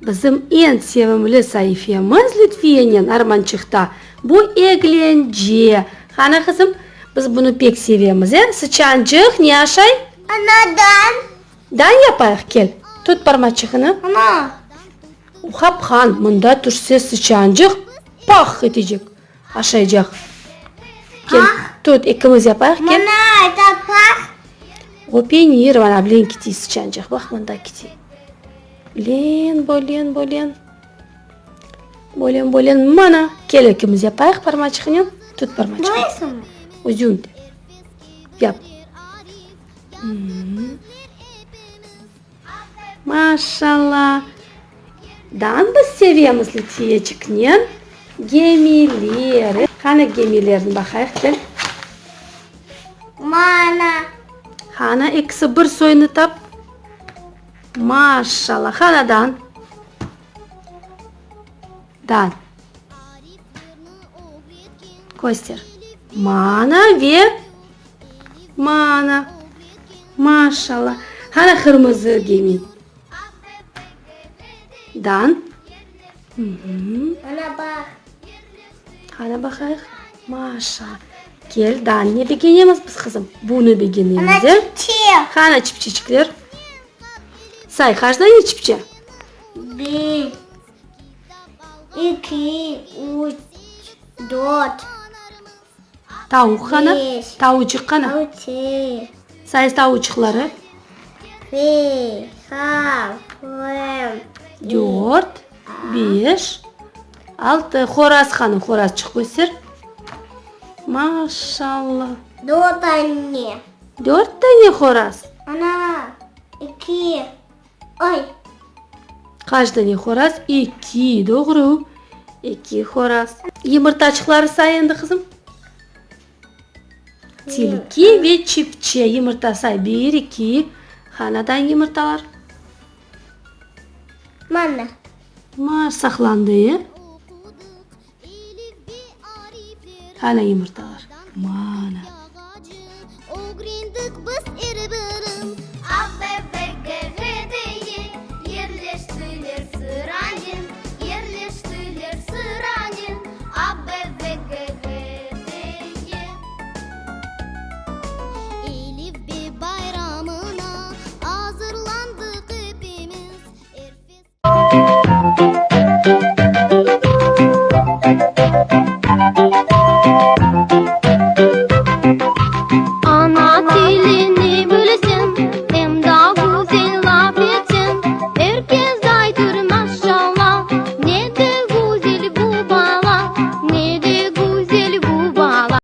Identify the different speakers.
Speaker 1: Bizim eñ sevimli saifemiz Lütfiyenen Armançıqta bu eglence. Qani, qızım, biz bunı pek sevemiz, e? Sıçançıq ne aşay?
Speaker 2: Ana, dan.
Speaker 1: Dan yapayıq, kel. Tut parmaçığını.
Speaker 2: Ana.
Speaker 1: Qapqan, mında tüşse sıçançıq pah etecek, aşaycaq. Kel, tut, ekimiz yapayıq, kel.
Speaker 2: Mına, ayta pah.
Speaker 1: O penir, mana, bilen kiti sıçançıq, baq, mında kiti. Bilen, bölen, bölen. Bölen, bölen, mana. Kel, ekimiz yapayıq parmaçıqnen. Tut parmaçığını.
Speaker 2: Bilesiñmi?
Speaker 1: Özüñ de. Yap. Maşallah! Dan biz sevemiz Lütfiyeciknen gemiler. Qani gemilerni baqayıq, kel.
Speaker 2: Mana.
Speaker 1: Qani ekisi bir soyunı tap. Maşallah! Qani dan? Dan. Köster. Mana ve mana. Maşallah. Qani qırmızı gemi? Dan.
Speaker 2: Ana baq.
Speaker 1: Qani baqayıq. Maşallah. Kel, dan ne begenemiz biz, qızım? Bunı begenemiz,
Speaker 2: Ana
Speaker 1: e?
Speaker 2: çipçe.
Speaker 1: Qani çipçeçikler? Say, qaç dane çipçe?
Speaker 2: Bir. Eki, üç, dört.
Speaker 1: Tavuq qana?
Speaker 2: Beş.
Speaker 1: Tavuçıq qana?
Speaker 2: Altı.
Speaker 1: Say tavuçıqları.
Speaker 2: Beş, altı.
Speaker 1: Dört, beş, altı. Horaz qana? Horazçıq köster. Maşallah.
Speaker 2: Dört tane.
Speaker 1: Dört tane horaz?
Speaker 2: Ana, eki. Ay!
Speaker 1: Qaç dane horaz? Eki, doğru. Eki horaz. Yımırtaçıqları say endi, qızım. Tilki ve çipçe. Yımırta say. Bir, eki. Hanadan yımırtalar.
Speaker 2: Mana.
Speaker 1: Mar saqlandı, e? Hana yımırtalar.